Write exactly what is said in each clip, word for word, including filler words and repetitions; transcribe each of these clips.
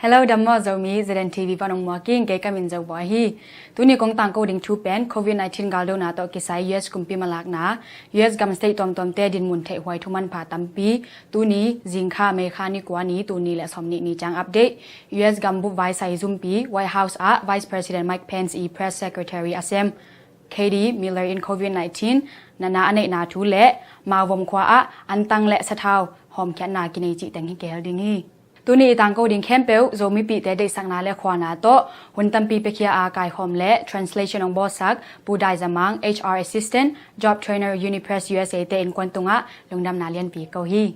Hello, dam maw Zomi, Z N T V pan ong muak ing, kei ka min Zo Bawi hi. Tuni kong tangko ding thu pen covid nineteen galdona tawh kisai U S kumpi malakna, U S gam state tuamtuamte dinmun theihhuai thumanpha tampi. Tuni zingkha May kha ni kua ni, tuni le sawmnih ni ciang update. U S gambup vai sai zumpi White House ah Vice President Mike Pence i Press Secretary a sem Katie Miller in covid nineteen natna a neihna thu le Mawvom khua ah antang le sathau hawmkhiatna kinei cih teng hi kihel ding hi. Tuni i tangko ding khempeuh Zomipihte deihsakna le khuana tawh hun tampi piakhia a kaikhawm le translation ong bawlsak Pu Dai Za Mang, H R Assistant, Job Trainer, Unipress U S A te innkuan tungah lungdamna lianpi ko hi.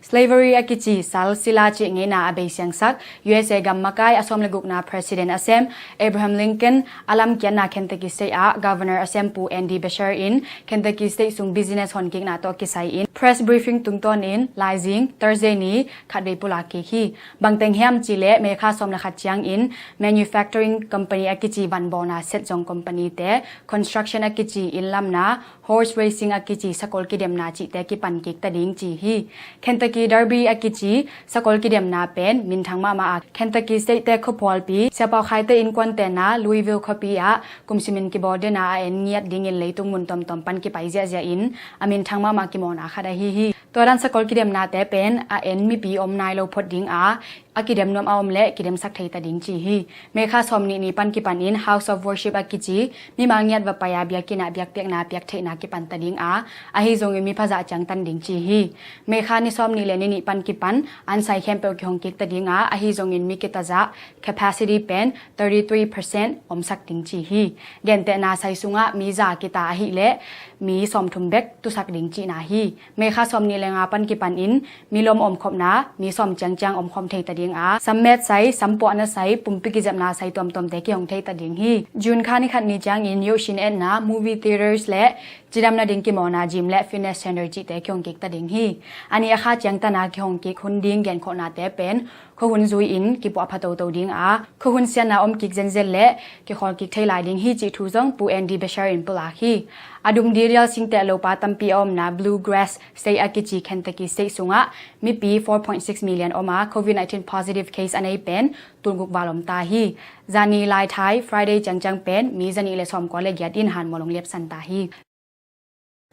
Slavery a kici sal sila cih ngeina a beisiangsak U S A gam makai a sawm le gukna President a sem Abraham Lincoln a lamkiatna Kentucky State ah Governor a sem Pu Andy Beshear in Kentucky State sung business honkikna tawh kisai in press briefing tungtawnin laizing Thursday ni khatvei pulak kik hi. Bangteng hiam cih leh May kha sawm le khat ciangin manufacturing company a kici vanbawlna set zong company te, construction a kici inn lamna, horse racing a kici sakol kidemna cihte kipan kik ta ding ci hi. Kentucky Derby a kici sakol kidemna pen minthang mahmah a Kentucky State te khuaphualpi Siapau Khai te innkuan tena Louisville khuapi ah kum simin kibawl dena a en ngiat dingin leitung mun tuamtuam pan kipai ziahziah in a minthang mahmah kimawlna khat ahi hi. Tua dan sakol kidemnate pen a en mipi om nai lo phot ding a a kidem nuam a om leh kidemsak thei ta ding ci hi. May kha sawmnih ni pan kipan in House of Worship a kici mimal ngiat va pai a biakinn ah biakpiakna piak theihna kipan ta ding a, ahi zongin mi phazah ciang tan ding ci hi. May kha ni sawmnih le ni nih pan kipan an sai khempeuh kihong kik ta ding a, ahi zongin mi kitazah capacity pen thirty three percent omsak ding ci hi. Gentehna sai sungah mi za kita ahih leh mi sawmthum bek tusak ding cihna hi. May kha sawmnih le nga pan kipan in milom omkhopna mi sawm ciangciang omkhawm thei ta ding a, sammet sai, sampuahna sai, pumpi kizepna sai tuamtuamte kihong thei ta ding hi. June kha ni khat ni ciangin yohsin etna, movie theaters le cidam nading kimawlna gym le fitness center cihte kihong kik ta ding hi. A nih a kha ciangtana kihong kik hun ding genkholhnate pen khuahun zui-in kipuah pha toto ding a, khuahun siatna om kik zenzen le kikhawl kik thei lai ding hi cih thu zong Pu Andy Beshear in pulak hi. A dum dirial singteh lopa tampi a omna Bluegrass State a kici Kentucky State sungah mipi four point six million om a, covid nineteen positive case a nei pen tulguk val om ta hi. Zani laithai Friday ciangciang pen mi zanih le sawmkua le giat in hanmual ong liapsan ta hi.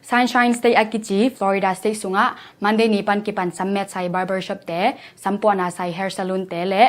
Sunshine State a kici Florida State sungah Monday ni pan kipan sammet sai barbershop te, sampuahna sai hair salon te le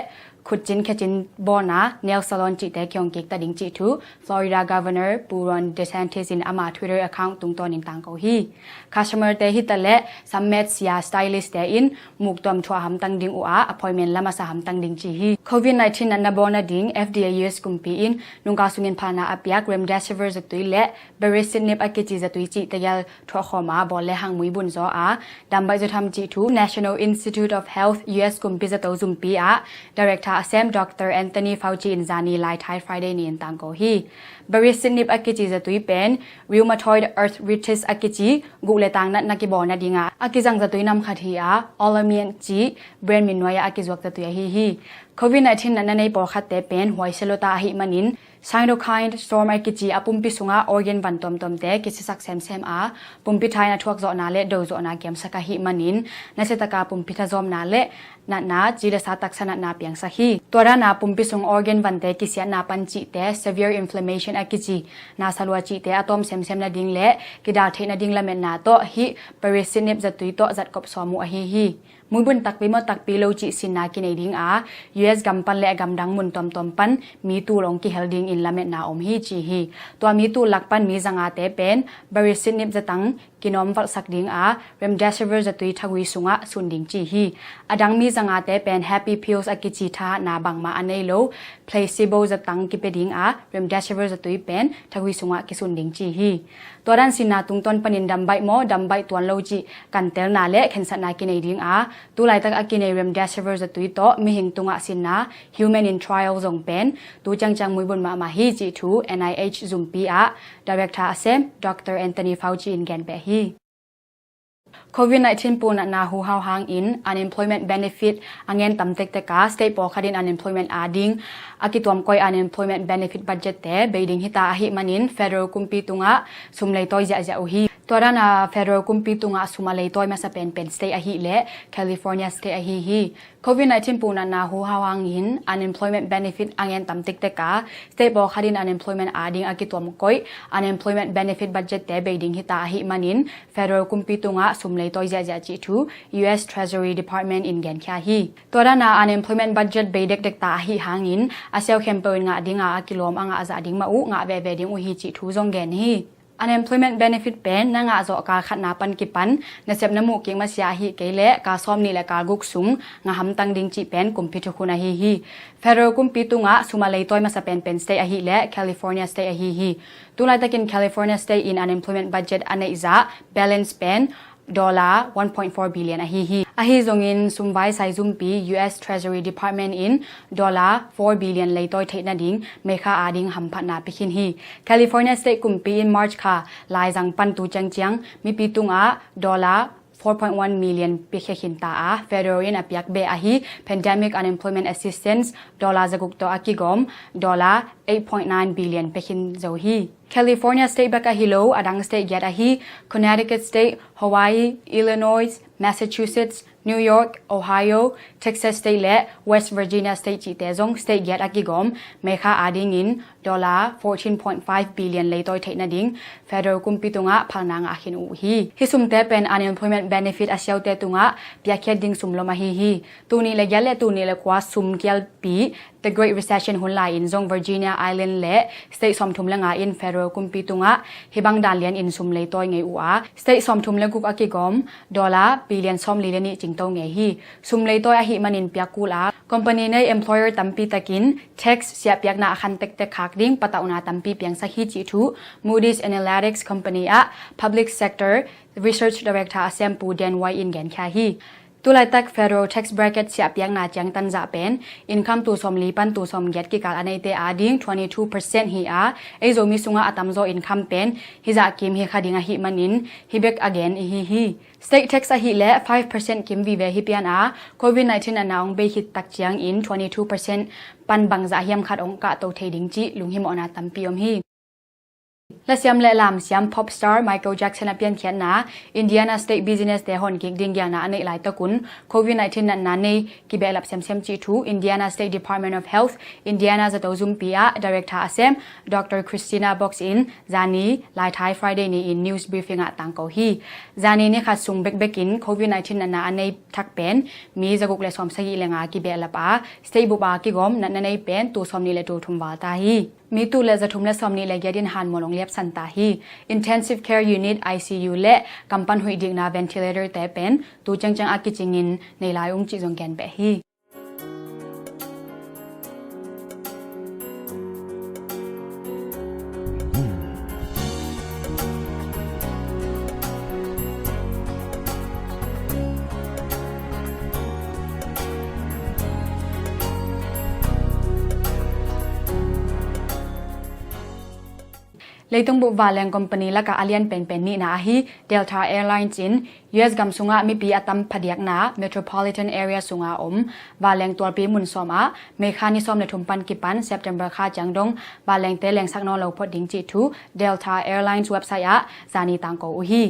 khutcin khecin bawlna nail salon cihte kihong kik ta ding cih thu Florida Governor Pu Ron DeSantis in ama Twitter account tungtawnin tangko hi. Customer te hitaleh sammet sia stylist te in muktuam thuah hamtang ding uh a, appointment la masa hamtang ding ci hi. Covid nineteen natna bawl nading F D A U S kumpi in nungkal sungin phalna a piak remdesivir zatui le baricitinib a kici zatui cih tegel thuahkhawm a bawl le hang muibun zaw a, dambaih zaw tham cih thu National Institute of Health U S kumpi zato zumpi ah Director a sem Doctor Anthony Fauci in zani laithai Friday ni in tangko hi. Baricitinib a kici zatui pen rheumatoid arthritis a kici guk le tang natna kibawl nadingah a kizang zatui nam khat hi a, Olumiant cih brand min nuai-ah a kizuak zatui ahi hi. Covid nineteen natna nei pawlkhatte pen huaisia lota ahih manin cytokine storm a kici a pumpi sungah organ van tuamtuamte kisisak semsem a, pumpi thaina thuakzawhna le dozawhna kiamsak ahih manin nasiataka pumpi thazawmna le natna, ci le sa taksa natna piangsak hi. Tua dana pumpi sung organ vante kisiatna pan cihte, severe inflammation a kici na salua cihte a tawm semsem nading le kidal theih nading lametna tawh hih baricitinib zatui tawh zatkop sawm uh ahi hi. Muibun takpi maw takpi lo cih sinna kinei ding a, U S gam pan le a gamdang mun tuamtuam pan mi tul ong kihel dingin lametna om hi ci hi. Tua mi tul lak pan mi zangate pen baricitinib zatang kinawm valhsak ding a, remdesivir zatui thagui sungah sun ding ci hi. A dang mi zangate pen happy pills a kici thahatna bangmah a nei lo placebo zatang kipia ding a, remdesivir zatui pen thagui sungah kisun ding ci hi. Tua dan sinna tungtawn panin dambaih maw dambaih tuan lo cih kantelna le khensatna kinei ding a, tu laitak a kinei remdesivir zatui tawh mihing tungah sinna human in trial zong pen tu ciangciang muibun mahmah hi cih thu N I H zumpi ah Director a sem Doctor Anthony Fauci in genpeh hi. COVID nineteen punatna huhau hangin unemployment benefit a ngen tam tektek a state pawlkhat in unemployment a ding a kituam koih unemployment benefit budget te bei ding hita ahih manin federal kumpi tungah sum leitawi ziahziah uh hi. Tua dana federal kumpi tungah sum a leitawi masa penpen state ahih leh California state ahi hi. COVID nineteen punatna huhau hangin unemployment benefit a ngen tam tektek a state pawlkhat in unemployment a ding a kituam koih unemployment benefit budget te bei ding hita ahih manin federal kumpi tungah sum leitawi ziahziah cih thu U S Treasury Department in genkhia hi. Tua dana unemployment budget bei dekdek ta ahih hangin a siau khempeuh in ngah dinga a kilawm a ngah zah ding mah uh ngah veve ding uh hi cih thu zong gen hi. Unemployment benefit pen na ngah zawh kal khatna pan kipan nasep na muh kik masia ahih kei leh kal sawm nih le kal guk sung ngah hamtang ding cih pen kumpi thukhun ahi hi. Federal kumpi tungah sum a leitawi masa penpen state ahih leh California state ahi hi. Tulaitakin California state in unemployment budget a neih zah balance pen dollar one point four billion ahi hi. Ahi zongin sumvaisai zumpi U S Treasury Department in dollar four billion leitawi theih nading meikha a ding hamphatna pia khin hi. California state kumpi in March kha laizang pan tu ciangciang mipi tungah dollar four point one million piakhia khin ta a federal in a piak beh ahi pandemic unemployment assistance dollar zaguk tawh a kigawm dollar eight point nine billion pia khin zo hi. California state bek ahi lo a dang state giat ahi Connecticut state, Hawaii, Illinois, Massachusetts, New York, Ohio, Texas state le West Virginia state cihte zong state giat a kigawm meikha a dingin dollar fourteen point five billion leitawi theih nading federal kumpi tungah phalna ngah khin uh hi. Hi sumte pen unemployment benefit a siaute tungah piakkhiat ding sumlom ahi hi. Tul nih le giat le tul nih le kua sum kialpi The Great Recession hun lai-in zong Virginia Island le state sawmthum le nga in federal kumpi tungah hibang dan lianin sum leitawi ngei uh a, state sawmthum le guk a kigawm dollar billion sawmli le nih cingto ngei hi. Sum leitawi ahih manin piak kul a, company nei employer tampi takin tax siahpiakna a khan tektek khak ding patauhna tampi piangsak hi cih thu Moody's Analytics Company ah Public Sector Research Director a sem Pu Dan White in genkhia hi. Tulaitak federal tax bracket siahpiakna ciangtan zah pen income tul sawmli pan tul sawmgiat kikal a neite a ding twenty two percent hi a, ei Zomi sungah a tamzaw income pen hizah kim hi kha ding ahih manin hibek a gen ihi hi. State tax ahih leh five percent kim vive hi pian a, COVID nineteen a na ong bei khit tak ciangin twenty two percent pan bangzah hiam khat ong kahto thei ding cih lunghimawhna tampi om hi. Lasiam le lamsiam pop star Michael Jackson a piankhiatna Indiana State business te hon kik ding gialna a neih laitakun COVID nineteen natna nei kibehlap semsem cih thu Indiana State Department of Health Indiana zato zumpi ah director a sem Doctor Christina Box in zani laithai Friday ni-in news briefing ah tangko hi. Zani ni khat sung bekbekin COVID nineteen natna a nei thak pen mi zaguk le sawmsagih le nga kibehlap a state bup a kigawm natna nei pen tul sawmnih le tul thum val ta hi. Mi tul le zathum le sawmnih le giat in hanmual ong liapsan ta hi. Intensive care unit, I C U le kampan huih dikna ventilator te pen tu ciangciang a kicingin nei lai ung cih zong gen beh hi. Leitung bup vanleng company lakah a lian penpen nihna ahi Delta Airlines in U S gam sungah mipi a tam phadiakna metropolitan area sunga om vanleng tualpi mun sawm ah May kha ni sawm le thum pan kipan September kha ciang dong vanlengte lengsak nawn lo phot ding cih thu Delta Airlines website ah zani tangko uh hi.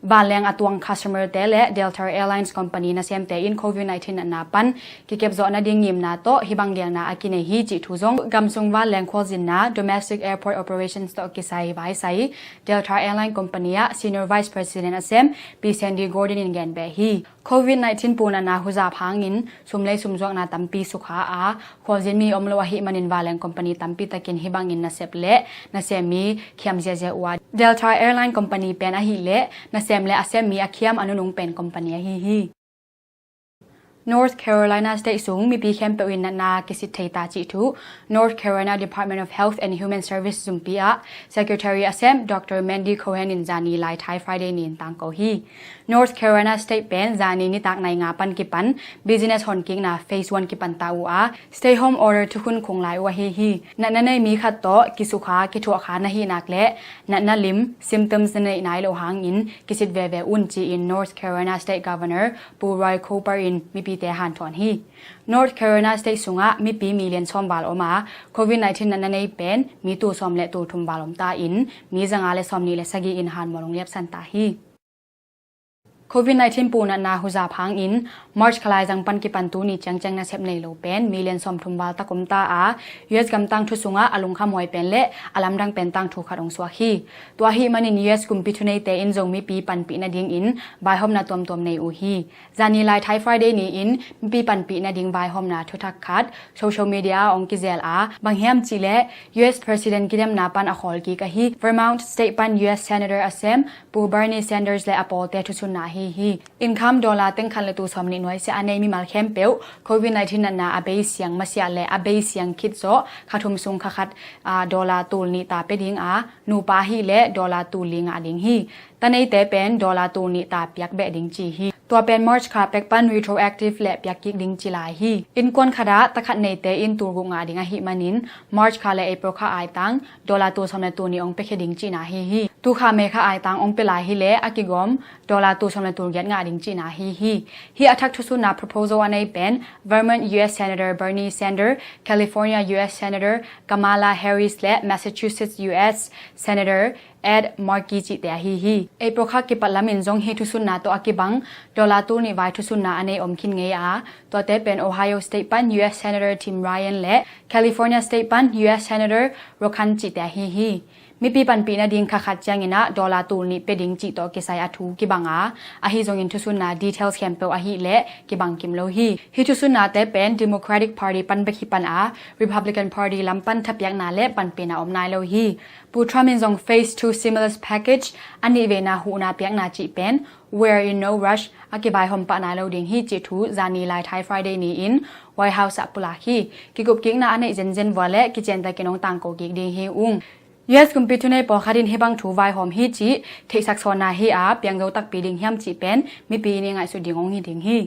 Vanleng a tuang customer te le Delta Airlines company nasemte in COVID nineteen natna pan kikepzawh nading ngimna tawh hibang gelna a kinei hi cih thu zong gamsung vanleng khualzinna domestic airport operations tawh kisai vaisai Delta Airline company ah senior vice president a sem Pi Sandy Gordon in gen beh hi. COVID nineteen punatna huzap hangin sumlei sumzuakna tampi sukha a, khualzin mi om lo ahih manin vanleng company tampi takin hibangin nasep le nasem mi khiam ziazia uh a, Delta Airline company pen ahih leh nasem le a sem mi a khiam a nunung pen company ahi hi. North Carolina State sung mipi khempeuh in natna kisit thei ta cih thu North Carolina Department of Health and Human Service zumpi ah Secretary a sem Doctor Mandy Cohen in zani lai Thai Friday ni in tangko hi. North Carolina State pen zani nitak nai nga pan kipan business honkikna phase one kipan ta uh a, stay home order thukhun khung lai uh ahi hi. Natna nei mi khat tawh kisukha kithuahkha na hih nak leh natna lim, symptoms, na neih nai loh hangin kisit veve un ci-in North Carolina State Governor Pu Roy Cooper in mipite hanthawn hi. North Carolina State sungah mipi million sawm val om a, Covid nineteen natna nei pen mi tul sawm le tul thum val om ta in mi zanga le sawm nih le sagih in hanmual hong liapsan ta hi. Covid nineteen pu natna huzap hangin March kha laizang pan kipan tuni ciangciang nasep nei lo pen million sawm thum val tak om ta a, U S gam tangthu sungah a lungkhamhuai pen le a lamdang pen tangthu khat hong suak hi. Tua ahih manin U S kumpi thuneite in zong mipi panpih nadingin vaihawmna tuamtuam nei uh hi. Zani lai Thai Friday ni-in mipi panpih nading vaihawmna thuthak khat social media ah hong kizel a, bang hiam cihleh U S President kidemna pan a khawl kik ahi Vermont State pan U S Senator a sem Pu Bernie Sanders le a pawlte thusunna ahi hi. Income dollar teng khat le tul sawm nih nuaisiah a nei mimal khempeuh Covid nineteen natna a bei siang masiah le a bei siang khit zawh kha thum sung kha khat, ah, dollar tul nih ta pia ding a, nupa ahih leh dollar tul li ngah ding hi. Ta neite pen dollar tul nih ta piak beh ding ci hi. Tua pen March kha pek pan retroactive le piak kik ding ci lai hi. Innkuan khat ah ta khat neite in tul guk ngah ding ahih manin March kha le April kha aitang dollar tul sawm le tul nih hong piakhia ding cihna ahi hi. Tu kha May kha aitang hong pia lai hi leh a kigawm dollar tul sawm le tul giat ngah ding cihna ahi hi. Hih a thak thusunna proposal a nei pen Vermont U S Senator Bernie Sanders, California U S Senator Kamala Harris le Massachusetts U S Senator Ed Markey cihte ahi hi. April kha kipat lamin zong hih thusunna tawh a kibang dollar tul nih vai thusunna a nei om khin ngei a, tuate pen Ohio State pan U S Senator Tim Ryan le California State pan U S Senator Ro Khank cihte ahi hi. Mipi panpih nading kha khat ciangin ah dollar tul nih pia ding cih tawh kisai a thu kibang a, ahi zongin thusunna details khempeuh ahih leh kibang kim lo hi. Hih thusunnate pen Democratic Party pan bek hi pan a, Republican Party lam pan thapiakna le panpihna om nai lo hi. Pu Trump in zong Phase two stimulus package a nih veina huhna piakna cih pen "We're in no rush" a kivaihawm pah nai lo ding hi cih thu zani lai Thai Friday ni-in White House ah pulak hi. Kikup kikna a neih zenzen vua le kiciantakin hong tangko kik ding hi ung. U S kumpi thunei pawlkhat in hih bang thu vaihawm hi cih theihsak sawnna hi a, piangzo takpi ding hiam cih pen mipi in i ngaihsut ding hong hi ding hi.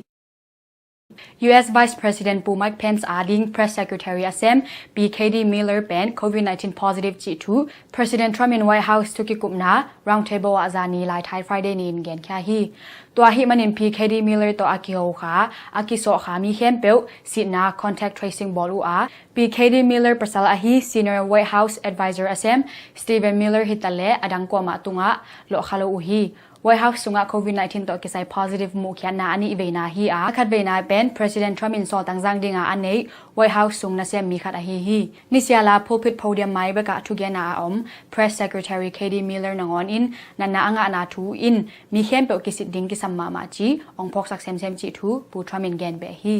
U S Vice President Pu Mike Pence a ding Press Secretary a sem Pi Katie Miller pen Covid nineteen positive cih thu President Trump in White House thu kikupna round table ah zani lai Thai Friday ni-in genkhia hi. Tua ahih manin Pi Katie Miller tawh a kihokha, a kisawhkha mi khempeuh sitna contact tracing bawl uh a, Pi Katie Miller pasal ahi senior White House advisor a sem Stephen Miller hi ta le a dang kuamah tungah lawhkha lo uh hi. White House sungah Covid nineteen tawh kisai positive muhkhiatna a nih veina hi a, a khat veina pen President Trump in sawltang zang dinga a neih White House sung nasem mi khat ahi hi. Nisiala pulpit podium mai bekah thugenna a om Press Secretary Katie Miller nangawn in natna a ngahna thu in mi khempeuh kisit ding kisam mahmah ci hong phawksak semsem cih thu Pu Trump in gen beh hi.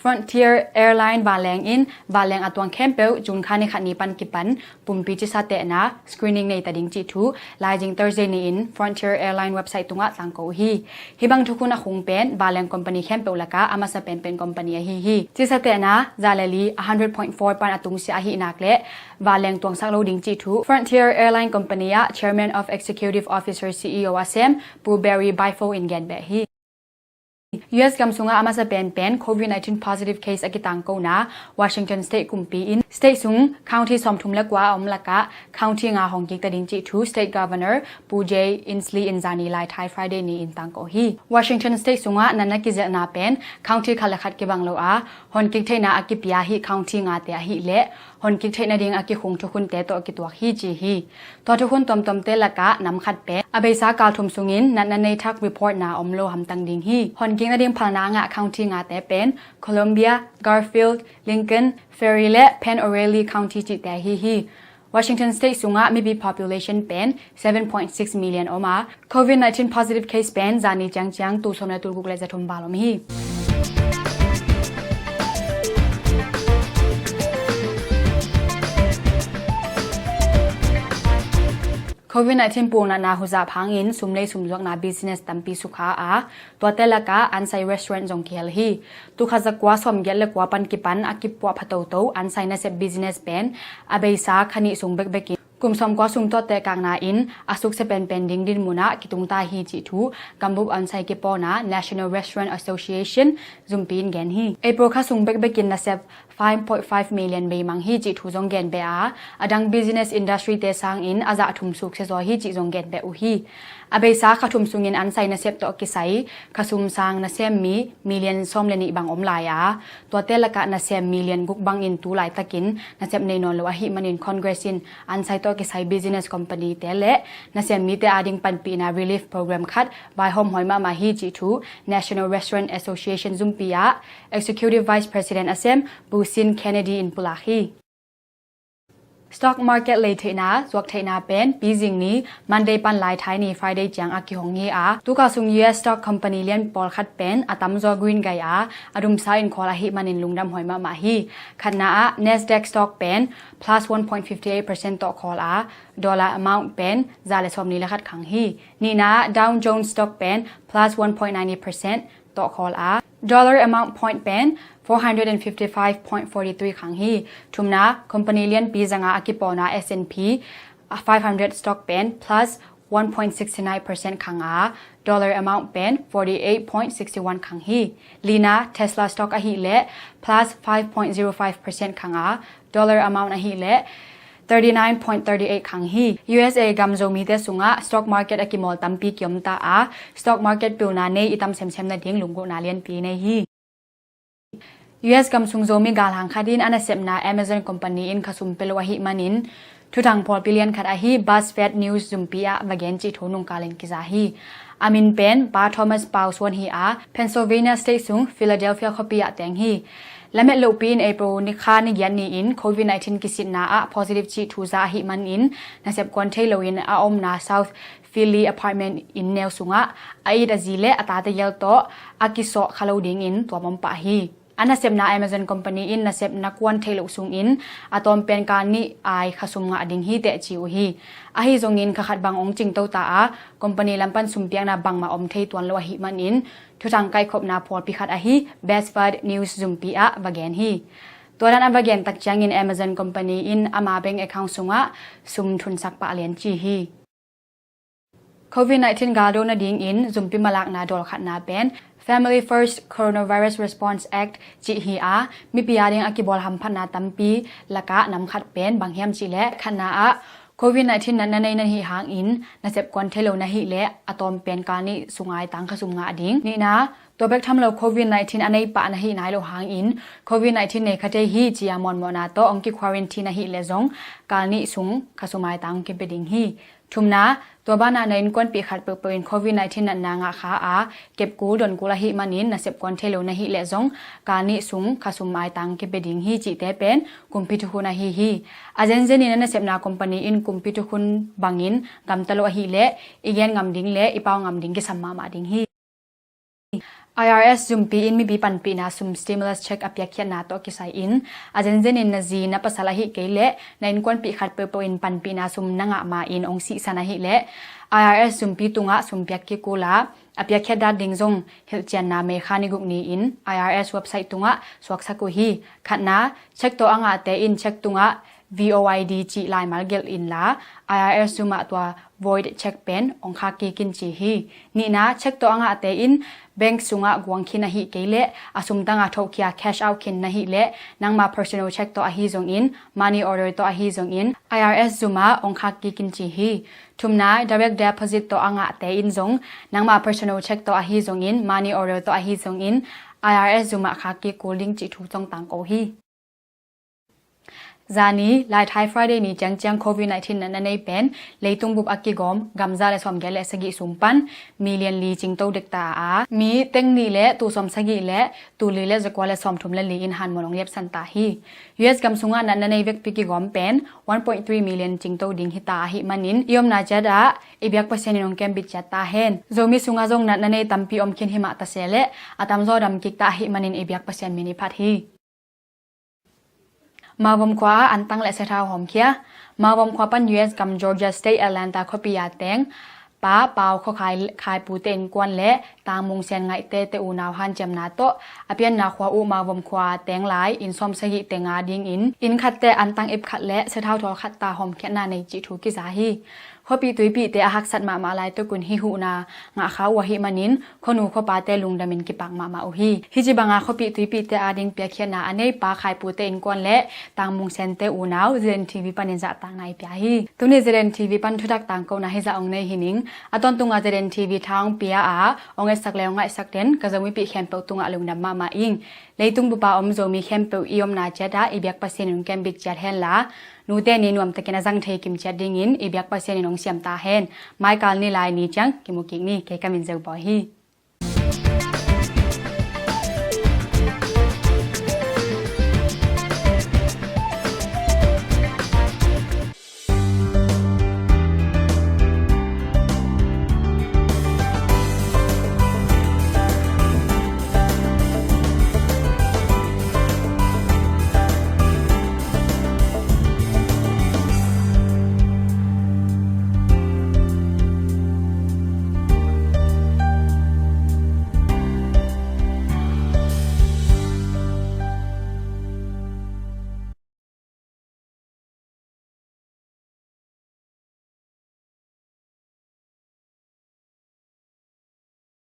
Frontier Airline vanleng in vanleng a tuang khempeuh June kha ni khat ni pan kipan pumpi cisa tehna screening nei ta ding cih thu laizing Thursday ni-in Frontier Airline website tungah tangko uh hi. Hih bang thukhun a khung pen vanleng company khempeuh lakah a masa penpen company ahi hi. Cisa tehna za le li a hundred point four pan a tungsiah ahih nak le vanleng tuangsak lo ding cih thu Frontier Airline Company ah Chairman of Executive Officer, C E O a sem Pu Barry Biffle in gen beh hi. U S gam sungah a masa penpen Covid nineteen positive case a kitangkona Washington State kumpi in state sung county sawmthum le kua a om lakah county nga hong kik ta ding cih thu State Governor Pu Jay Inslee in zani lai Thai Friday ni-in tangko hi. Washington State sungah natna kizelhna pen county khat le khat kibang lo a, hon kik theihna a kipia hih county ngate ahih leh hon kik theih nading a kikhung thukhunte tawh kituak hi ci hi. Tua thukhun tuamtuamte lakah nam khat pen a beisa kal thum sungin natna nei thak reportna om lo hamtang ding hi. Hon kik nading phalna a ngah county ngate pen Columbia, Garfield, Lincoln, Perry le Pend Oreille County cihte ahi hi. Washington State sungah mipi population pen seven point six million om a, Covid nineteen positive case pen zani ciangciang tul sawm le tul guk le za thum val om hi. COVID nineteen pulnatna huzap hangin sum lei sum zuakna business tampi sukha a, tuate lakah An Sai Restaurant zong kihel hi. Tul khat za kua sawmgiat le kua pan kipan a kipuah pha toto An Sai nasep business pen a beisa kha nih sung bekbekin kum sawmkua sung tuatte kakna in a sukse penpen ding dinmun ah kitungta hi cih thu gambup An Sai kipawlna National Restaurant Association zumpi in gen hi. April kha sung bekbekin nasep five point five million beimang hi cih thu zong gen beh a, a dang business industry te sangin a zah thum sukse zaw hi cih zong gen beh uh hi. A beisa kha thum sungin An Sai nasep tawh kisai kha sum sang nasem mi million sawm le nih bang om lai a, tuate lakah nasem million guk bangin tu laitakin nasep nei nawn lo ahih manin Congress in An Sai tawh kisai business company te le nasem mite ading panpihna relief program khat vaihawm huai mahmah hi cih thu National Restaurant Association zumpi ah Executive Vice President a sem Pu Sean Kennedy in pulak hi. Stock market lei theihna, zuak theihna pen pizing ni Monday pan laithai ni Friday ciang a kihong hi a, tukal sung U S stock company lian pawlkhat pen a tamzaw green gai a, a dumsa in khawl ahih manin lungdam huai mahmah hi. Khatna ah Nasdaq stock pen plus one point fifty eight percent tawh khawl a, dollar amount pen za le sawm ni le khat khang hi. Nihna ah Dow Jones stock pen plus one point ninety percent tawh khawl a, dollar amount point pen four hundred and fifty five point forty three khang hi. Thumna, company lianpi zanga a kipawlna S and P five hundred stock pen plus one point sixty nine percent khang a, dollar amount pen forty eight point sixty one khang hi. Lina, Tesla stock ahih leh plus five point zero five percent khang a, dollar amount ahih leh thirty nine point thirty eight khang hi. U S A gam Zomite sungah stock market a kimawl tampi kiom ta a, stock market pilna nei i tam semsem nading lunggulhna lianpi nei hi. U S gam sung Zomi galhang khat in a nasepna Amazon company in khasum pia lo ahih manin thuthang phawlpi lian khat ahi BuzzFeed News zumpi ah va gen cih thu nungkal in kiza hi. A min pen Pa Thomas Pau Suan hi a, Pennsylvania State sung Philadelphia khuapi ah teng hi. Lamet lohpi in April ni kha ni giat ni-in COVID nineteen kisitna ah positive cih thu za ahih manin nasep kuan thei loin a omna South Philly apartment inn neu sungah a it a zi le a tate gel tawh a kisawh kha lo dingin tuam om pah hi. A nasepna Amazon company in nasepna kuan theih loh sungin a tawmpen kal nih ai khasum ngah ding hi teh ci uh hi. Ahi zongin kha khat bang ong cingto ta a, company lampan sumpiakna bangmah om thei tuan lo ahih manin thuthang kaihkhopna phawlpi khat ahi BuzzFeed News zumpi ah va gen hi. Tua dan a va gen tak ciangin Amazon company in ama bank account sungah sum thunsak pah lian ci hi. COVID nineteen galdo nadingin zumpi malakna dawlkhatna pen Family First Coronavirus Response Act cih hi a, mipi ading a kibawl hamphatna tampi lakah nam khat pen bang hiam cih leh khatna ah COVID nineteen natna nei na hih hangin nasep kuan thei lo na hih leh a tawmpen kal nih sung ai tang khasum ngah ding. Nihna, tua bek tham lo COVID nineteen a nei pah na hih nai lo hangin COVID nineteen nei kha thei hi ci-a muanmuahna tawh ong ki quarantine na hih leh zong kal nih sung khasum ai tang ong kipia ding hi. Thumna, tua banah na innkuanpih khat peuhpeuh in COVID nineteen natna ngah kha a, kep kul don kul ahih manin nasep kuan thei lo na hih leh zong kal nih sung khasum ai tang kipia ding hi cihte pen kumpi thukhun ahi hi. A zenzen in a nasepna company in kumpi thukhun bangin gamta lo ahih leh i gen ngam ding le i pau ngam ding kisam mahmah ding hi. I R S zumpi in mipi panpihna sum stimulus check a piakkhiatna tawh kisai in a zenzen in na zi na pasal ahih kei leh na innkuanpih khat peuhpeuh in panpihna sum na ngah ma in ong sihsan ahih leh I R S zumpi tungah sum piak kikul a, a piakkhiat dat ding zong hilhcianna May kha ni guk ni-in I R S website tungah suaksak uh hi. Khatna, check tawh a ngahte in check tungah V O I D cih laimal gelh inla I R S zum ah tua void check pen ong khak kik in ci hi. Nihna, check tawh a ngahte in bank sungah guang khin ahih kei leh a sumtang a thohkhia cash out khin na hih leh nangma personal check tawh ahi zongin money order tawh ahi zongin I R S zum ah ong khak kik in ci hi. Thumna, direct deposit tawh a ngahte in zong nangma personal check tawh ahi zongin money order tawh ahi zongin I R S zum ah khak kik kul ding cih thu cawngtang ko hi. Zani, laithai Friday ni ciangciang COVID nineteen natna nei pen leitung bup a kigawm gam za le sawmgiat le sagih sung pan million li cingto dekta a, mi teng nih le tul sawmsagih le tul li le zakua le sawmthum le li in hanmuan ong liapsan ta hi. U S gam sungah natna nei vekpi kigawm pen one point three million cingto ding hita ahih manin i omna ciat ah i biak Pasian in ong kembit ciat ta hen. Zomi sungah zong natna nei tampi om khin himah tase le a tamzaw dam kik ta ahih manin i biak Pasian min i phat hi. Mavom khua ah antang le sethau hawmkhia. Mawvom khua pan U S gam Georgia State Atlanta khuapi a teng Pa Pau khuakhai, khaipute innkuan le Tang Mung Sen Ngaihte te unau hanciamna tawh a pianna khua uh Mawvom khua teng lai inn sawm sagih teng a dingin inn khatte antang ip khat le sathau thawl khat ta hawmkhiatna nei cih thu kiza hi. Khuapi tuipite a haksat mahmah laitakun hih huhna ngahkha uh ahih manin khuanu khuapate lungdamin kipak mahmah uh hi. Hih ci banga khuapi tuipite ading piakkhiatna a nei Pa khaipute innkuan le Tang Mung Sente unau Z N T V panin zahtakna i pia hi. Tuni Z N T V pan thutak tangkona hizah ong nei hi ning. A tawntunga Z N T V tha ong pia a ong etsak le ong ngaihsak den ka Zomipih khempeuh tungah lungdam mahmah ing. Leitung bupa om Zomi khempeuh i omna ciatah i biak Pasian in ong kembit ciat henla, nute ni nuamtakin a zang thei kim ciat dingin i biak Pasian in ong siam ta hen. Maikal ni lai ni ciang kimukik ni. Kei ka min Zo Bawi hi.